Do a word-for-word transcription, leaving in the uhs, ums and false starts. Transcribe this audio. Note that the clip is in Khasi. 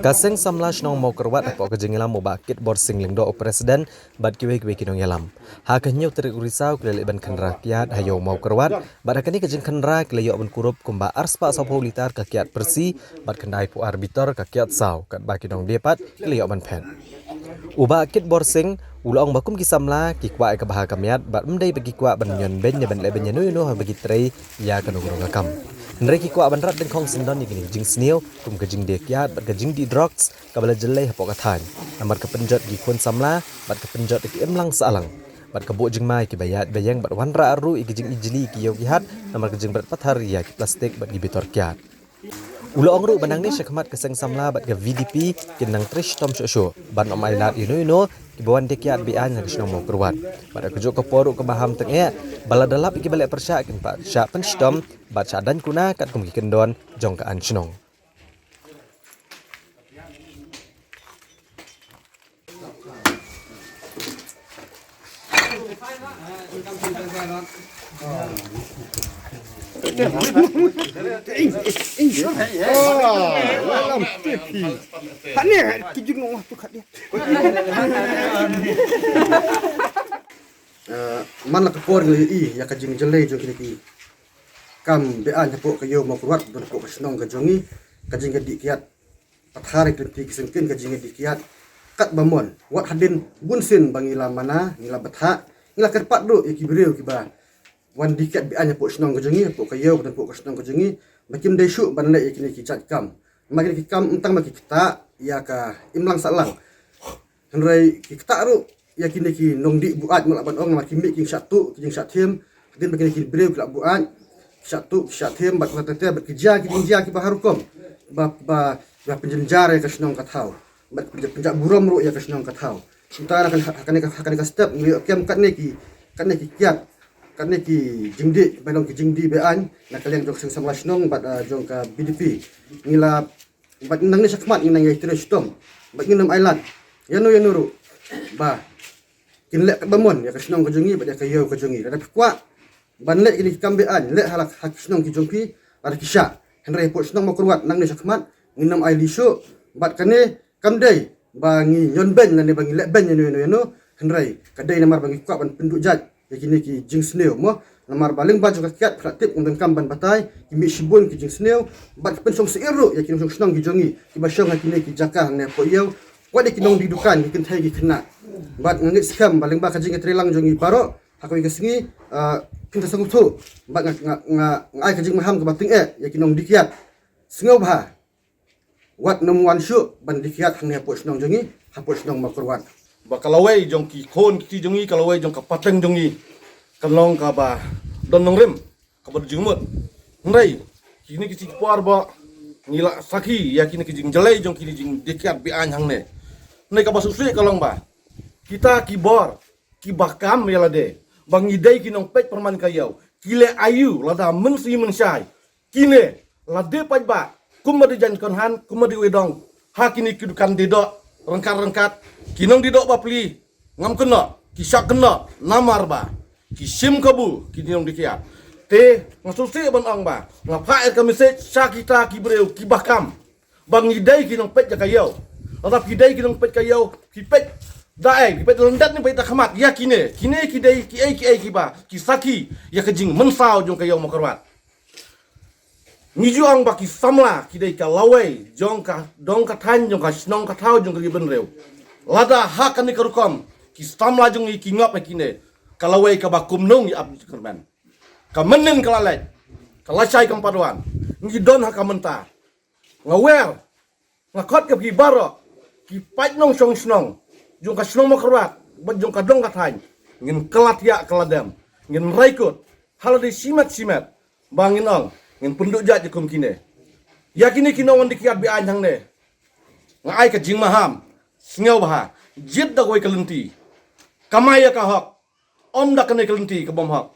Ka Seng Samla Shnong Mawkyrwat hapoh ka jingïalam u Bah Kitbor Sing Lyngdoh u President bad kiwei kiwei ki nongïalam. Ha ka hynñiew tarik u Risaw ki la leit ban khynra kiad ha Ïew Mawkyrwat bad ha kane ka jingkhynra ki la ïoh ban kurup kumba arspah sawphew litar ka kiad pyrsi bad khyndai phew ar bitor ka kiad saw katba ki nongdie pat ki la ïoh ban phet. U Bah Kitbor Sing u la ong ba kum ki samla ki kwah ïa ka bha ka miat bad ym dei ba ki kwah ban ñion beiñ ne ban leh beiñ ïano ïano haba ki trei ïa kano kano ka kam. Hynrei ki kwah ban rat dyngkhong syndon ïa kine ki jingsniew kum ka jingdie kiad bad ka jingdih drugs kaba la jyllei hapoh ka thaiñ namar ka pynjot ïa ki khun samla bad ka pynjot ïa ki imlang sahlang bad ka buh jingma ïa kiba ïaid ba ïeng bad wanrah ruh ïa ki jingijli ïa ki ïew ki hat namar ka jingbret pathar ïa ki plastik bad ki bitor kiad. U la ong ruh ba nangne shakhmat ka Seng Samla bad ka V D P kin nang trei shitom shuh shuh ban ym ailad ïano ïano kiba wan die kiad be-aiñ ha ka shnong Mawkyrwat. Bad ha kajuh ka por ruh ka maham tyngeh ba lada lap ïa kiba leh pyrshah kin pat shah pynshitom bad shah daiñ kuna katkum ki kyndon jong ka aiñ shnong. Eh, man la ka por ngi ïohi ïa ka jingjyllei jong kine ki kam be-aiñ hapoh ka Ïew Mawkyrwat, don hapoh ka shnong ka jong ngi, ka jingdih kiad pathar ïa ki lynti ki syngkien, ka jingdih kiad katba mon. Wat hadien bunsien ba ngi la mana, ngi la bthah, ngi la kyrpad ruh ïa ki briew kiba wan die kiad be-aiñ hapoh shnong ka jong ngi, hapoh ka ïew, hapoh ka shnong ka jong ngi, ba kim dei shuh ban leh ïa kine ki jait kam. Namar kine ki kam ym tang ba ki ktah ïa ka imlang sahlang, hynrei ki ktah ruh ïa kine ki nongdih buaid, mut lah ban ong, namar ki mih ki jingshah tuh ki jingshah thiem. Hadien ba kine ki briew ki la buaid, ki shah tuh ki shah thiem bad ki la teh bad ki jia ki jingjia kiba har rukom ba, ba, ba pynjynjar ïa ka shnong ka thaw bad pynjah, pynjah burom ruh ïa ka shnong ka thaw. Kumta ha kane, ha kane ka, ha kane ka step ngi ïoh kem katne ki, katne ki kiad, katne ki jingdih ba long ki jingdih be-aiñ na ka liang jong ka Seng Samla Shnong bad, ah, jong ka V D P. Ngi la, bad nangne shakhmat ngi nang ïai trei shitom bad ngin ym ailad ïano ïano ruh ba kin leh katba mon ïa ka shnong ka jong ngi bad ïa ka ïew ka jong ngi. Lada phi kwah ban leh kine ki kam be-aiñ, leh ha la, ha ki shnong ki jong phi lada ki shah. Hynrei hapoh shnong Mawkyrwat nangne shakhmat ngin ym ailad shuh bad kane kam dei ba ngi ñion beiñ lane ba ngi leh beiñ ïano ïano ïano, hynrei ka dei namar ba ngi kwah ban pynduh jait ïa kine ki jingsniew mo. Namar ba lyngba jong ka kiad phi la tip, ngam donkam ban batai, ki mih shibun ki jingsniew bad ki pynshong syier ruh ïa ki nongshong shnong ki jong ngi kiba shong ha kine ki jaka hangne hapoh ïew. Wat ïa ki nongdie dukan, ki kynthei ki khynnah. Bad nga ngeit skhem ba lyngba ka jingïatreilang jong ngi baroh ha kawei ka sngi, ah, kin da sngewthuh bad nga, nga, nga, nga ai ka jingmaham kaba tyngeh ïa ki nongdie kiad. Sngewbha wat nym wan shuh ban die kiad hangne hapoh shnong jong ngi, hapoh shnong Mawkyrwat. Ba ka lawei jong ki khun ki kti jong ngi, ka lawei jong ka pateng jong ngi kan long kaba don nongrim, kaba don jingmut. Hynrei kine ki shi por ba ngi la sakhi ïa kine ki jingjyllei jong kine ki jingdie kiad be-aiñ hangne. Hynrei kaba sngewsih ka long ba kita ki bor kiba kam ïa lade ba ngi dei ki nongpeit pyrman ka ïew, ki leh aïu lada mynsngi mynshai? Kine la dei pat ba kumba dei jaiñ kynhan, kumba dei wei dong, ha kine ki dukan dei doh ryngkat ryngkat, ki nongdie doh bapli, ngam kynnoh, ki shah kynnoh namar ba ki shim kabu ki nongdie kiad. Te nga sngewsih ban ong ba nga phah ïa ka message sha kita ki briew kiba kam ba ngi dei ki nongpeit ïa ka ïew. Lada phi dei ki nongpeit ka ïew, phi peit da ei, phi peit da lyndet ne peit da khmat ïa kine, kine ki dei kiei kiei kiba ki sakhi ïa ka jingmynsaw jong ka ïew Mawkyrwat. Ngi ju ong ba ki samla ki dei ka lawei jong ka dong ka thaiñ, jong ka shnong ka thaw, jong ka ri bynriew. Lada ha kane ka rukom ki samla jong ngi ki ngop ïa kine, ka lawei kaba kumno ngi ap ngi kyrmen? Ka mynnin ka la leit, ka lashai kam pat wan. Ngi don ha ka mynta. Nga wer, nga khot ïa phi baroh ki paid nongshong shnong jong ka shnong Mawkyrwat bad jong ka dong ka thaiñ, ngin kylla thiah kylla dem, ngin rai kut ha lade shimet shimet ba ngin ong ngin pynduh jait ïa kum kine. Ïa kine ki nongwan die kiad be-aiñ hangne nga ai ka jingmaham, sngewbha jied da kawei ka lynti, kamai ïa ka hok, ym da kane ka lynti ka bym hok.